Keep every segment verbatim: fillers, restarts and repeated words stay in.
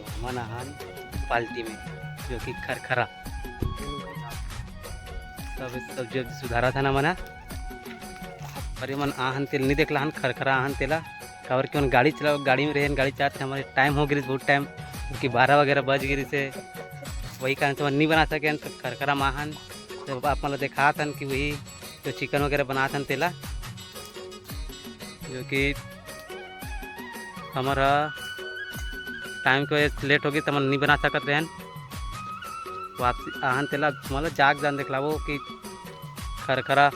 हमन आहन पाल्टी में, जो कि खरखरा, सब सब्जी वब्जी सुधारत हन हमन ह। अरे मन आहन तेला नी देखला हन, खरखरा आहन तेला, काबर कि हमन गाड़ी चला, गाड़ी में रहेन, गाड़ी चलात हमन टाइम हो गिरिस बहुत टाइम, क्योंकि बारह वगैरह बज गिरिस हे, वही कारण से हमन नी बना सकेन। तो खरखरा में आहन, तो आप मन ला देखात हन कि वही जो चिकन वगैरह बनात हन तेला, जो कि हमर ह टाइम के वजह से लेट होगे, त हमन नी बना सकत रहेन। वापसी आहन तेला मतलब जाग जान देखलाबो कि खरखरा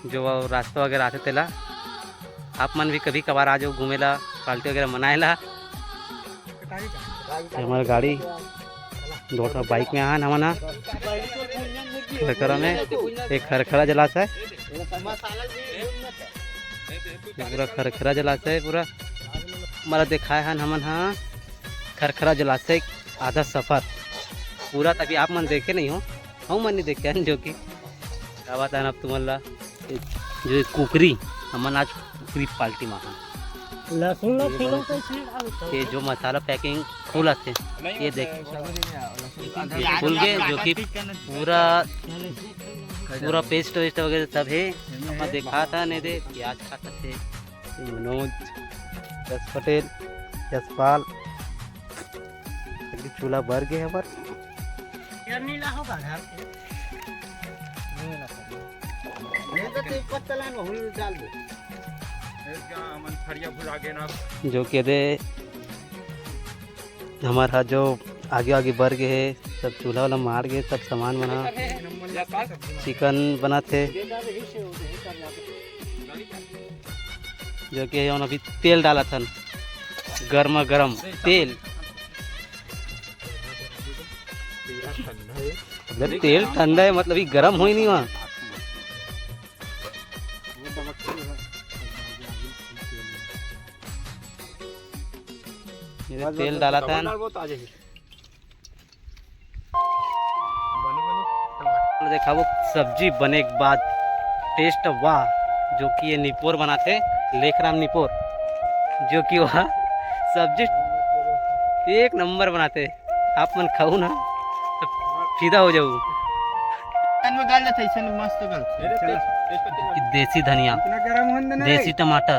जो रास्ता वगैरह आथे तेला। आप मन भी कभी कभार आ जाओ घूमे ला, पार्टी वगैरह मनाए ला। ये हमर गाड़ी, दो ठो बाइक में आहन हमन ह खरखरा में, एक खरखरा जलाशय, ये पूरा खरखरा जलाशय पूरा हमारा देखाए हन हमन ह खरखरा जलाशय आधा सफर पूरा, तभी आप मन देखे नहीं हो, हम मन नहीं देखे हन, जो कि का बात है ना, अब तुमन ला ये जो ये कुकरी, हमन आज कुकरी पार्टी में हन। लहसुन ला ये छीलो बने तो इसमें डालो। ये जो मसाला पैकिंग खुला थे, ये देख, खुल गए, जो कि पूरा पूरा पेस्ट वेस्ट वगैरह सब है। हमन देखा था नहीं दे, प्याज खाता थे मनोज, यश पटेल, यशपाल, अभी चूल्हा बर गए हमार। यार नीला होगा घर के। नहीं तो एक पत्ता लाइन में हुल डाल दे। हमन फरिया भुला गए ना। जो कि दे हमार हा जो आगे आगे बर गए है, सब चूल्हा वाला मार गए, सब सामान बना, चिकन बना थे, जो कि हम अभी तेल डाला था, गर्मा गर्म तेल। मतलब तेल ठंडा है, मतलब ये गर्म हो ही नहीं वहाँ। ये तेल डाला था। देखा वो सब्जी बने के बाद टेस्ट वाह, जो कि ये निपोर बनाते, लेखराम निपोर, जो कि वह सब्जी एक नंबर बनाते। आप मन खाऊ ना तो फिदा हो जाऊ। तन में गाल जाता है, इसे मस्त गाल। चला। देसी धनिया, इतना गरम होने देना देसी नहीं। टमाटर,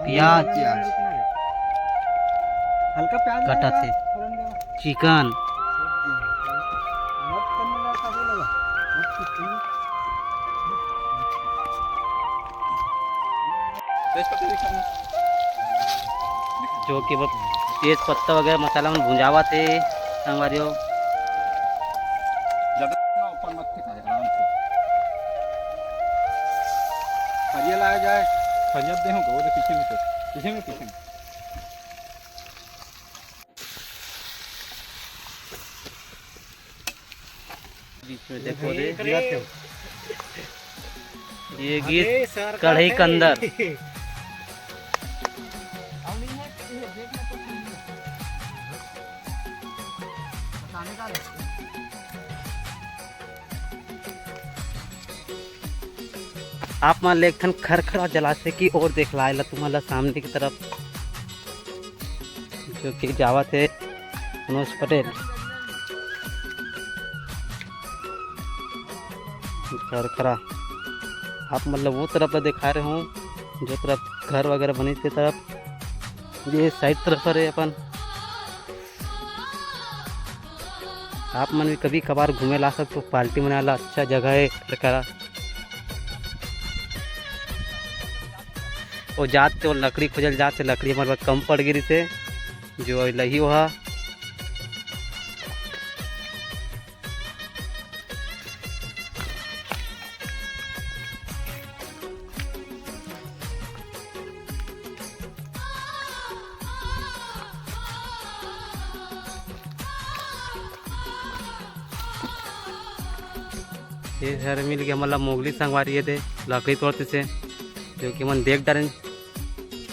प्याज, प्याज। हल्का प्याज कटा डाल, थे। फोरन दे। चिकन। जो कि वो तेज पत्ता वगैरह मसाला में भुंजावा थे संगवारी हो। ज्यादा ऊपर मत फेंका, आराम से। फरिया लाया जाए, फरिया दे होगा, वो दे पीछे में, पीछे में, पीछे में। बीच में देखो रे, ये गिस कढ़ाई के अंदर। आप मन ले एक ठन खरखरा जलाशय की ओर देखलाए ला तुमन ला सामने की तरफ, जो कि जावत हे मनोज पटेल। खरखरा आप मन ला वो तरफ ला देखा रहे हो, जो तरफ घर वगैरह बने थे तरफ, ये साइड तरफ हरे अपन। आप मन भी कभी कभार घूमे ला सकते हो, पार्टी मनाए ला अच्छा जगह है खरखरा। वो जात थे, वो लकड़ी खोजल जात थे, लकड़ी हमर बर कम पड़ गिरी थे, जो लही वहा। ये हर मिल के हमन ला मोगली संगवारी ये दे लकड़ी तोड़ते से, जो कि मन देख डारेन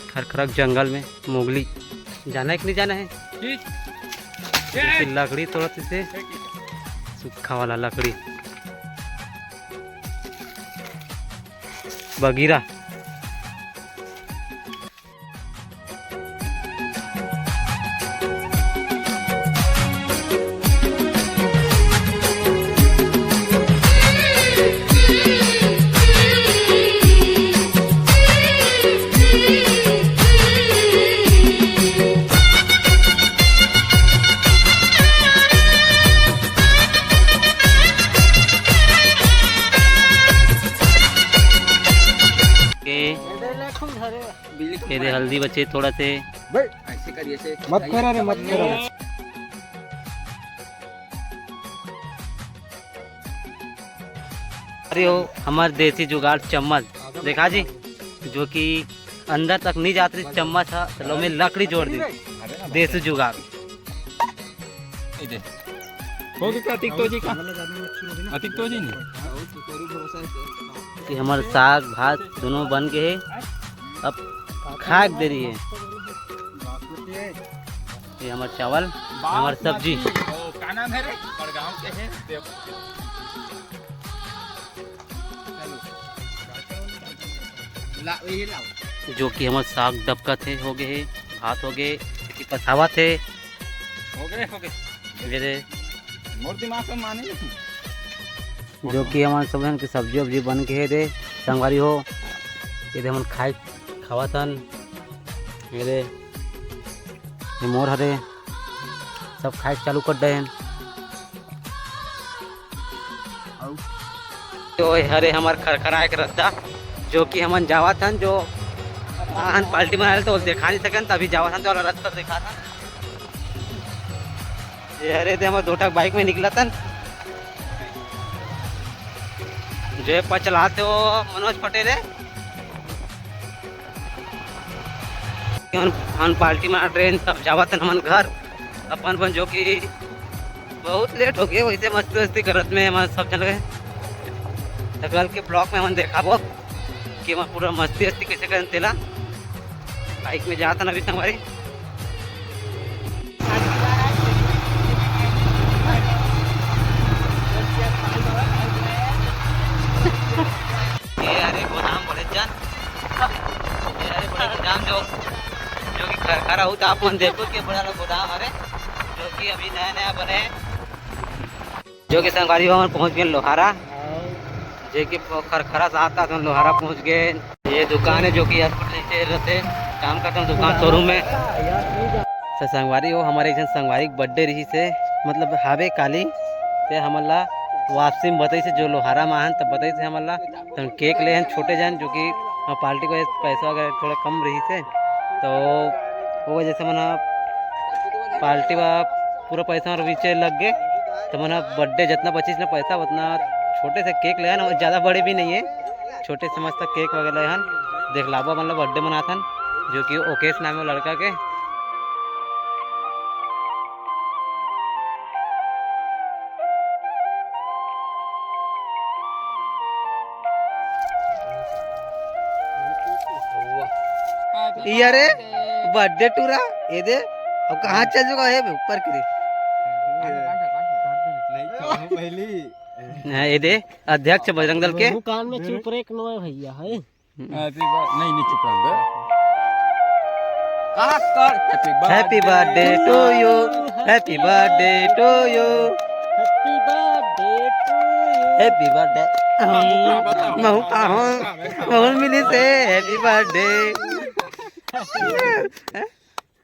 खरखरा जंगल में मोगली। जाना है कि नहीं जाना है? ठीक। जैसे लकड़ी तोड़ते से सूखा वाला लकड़ी। बगीरा। ये दे हल्दी बचे थोड़ा से। ऐसे करिए से। मत करा रे, मत करा। अरे हो, हमार देसी जुगाड़ चम्मच देखा जी, जो कि अंदर तक नहीं जात रही चम्मच हा, चलो मैं लकड़ी जोड़ दी, देसी जुगाड़। ये दे। हो गया का? अतिक तो जी का? अतिक तो जी नहीं। ये हमार साग भात दोनों बन गए है, अब खाए के देरी है। ये हमार चावल, हमार सब्जी। ओ, का नाम है रे? बड़गांव के है। देव- ला, ये लाओ। जो कि हमार साग डबका थे हो गए है, भात हो गए, कि पसावा थे। हो गए, हो गए। ये दे। मोर दिमाग में माने नहीं। जो कि हमन सब झन के सब्जी उब्जी बन के हे दे संगवारी हो। ये दे हमन खाए खावत हन। ये दे ये मोर हरे, सब खाए चालू कर दे हन। तो ये हरे हमर खरखरा एक रद्दा, जो कि हमन जावत हन, जो आन पार्टी मनाए तो देखा नहीं सकन, तभी जावत हन तो वाला रद्दा देखा था। ये हरे दे हमर दो ठक बाइक में निकलत हन। जो ये पचलाते हो मनोज पटेल है। हमन, हमन पार्टी मार ट्रेन तब जावत हन हमन घर अपन अपन, जो कि बहुत लेट हो गए। वैसे मस्ती वस्ती करत में हमन सब चल गए। तो कल के ब्लॉग में हमन देखाबो कि हमन पूरा मस्ती वस्ती कैसे करन तेला। बाइक में जात हन अभी संगवारी। ये यार, ये गोदाम बड़े जान। ये यार, बड़े गोदाम जो, जो कि खरखरा हो, तो आप मन देखो कि बड़ा वाला गोदाम हरे, जो कि अभी नया नया बने। जो कि संगवारी हो, हमन पहुंच गए लोहारा, जे कि खरखरा से आता तो लोहारा पहुंच गए। ये दुकान है जो कि एयरपोर्ट नीचे रहते, काम करता हूँ दुकान शोरूम में। तो संगवारी हो, हमारे एक झन संगवारी के बर्थडे रही से, मतलब हावे काली, ते हमन ला वापसी में बताई से, जो लोहारा में आहन तब बताई से हमन ला। तो केक ले हन छोटे जान, जो कि पार्टी को पैसा वगैरह थोड़ा कम रही से, तो वो वजह से मन पार्टी वा पूरा पैसा और नीचे लग गए। तो मन बर्थडे जितना बचिस ना पैसा उतना छोटे से केक ले हन, और ज़्यादा बड़े भी नहीं है। छोटे से मस्त केक वगैरह हन, देख लाबो, मतलब बर्थडे मनाथन, जो कि ओकेश नाम है लड़का के। ये रे बर्थडे टूरा, ये दे। अब कहाँ चल चुका है ऊपर के? नहीं खाऊं पहली। हाँ, ये दे। अध्यक्ष बजरंग दल के। मुँह कान में चुप रे, एक नोए भैया है। Happy birthday, नहीं, नहीं चुप रहन दे। कहाँ कर? Happy birthday to you, happy birthday to you, happy birthday to you, happy birthday। महू का हूँ, महू मिली से happy birthday।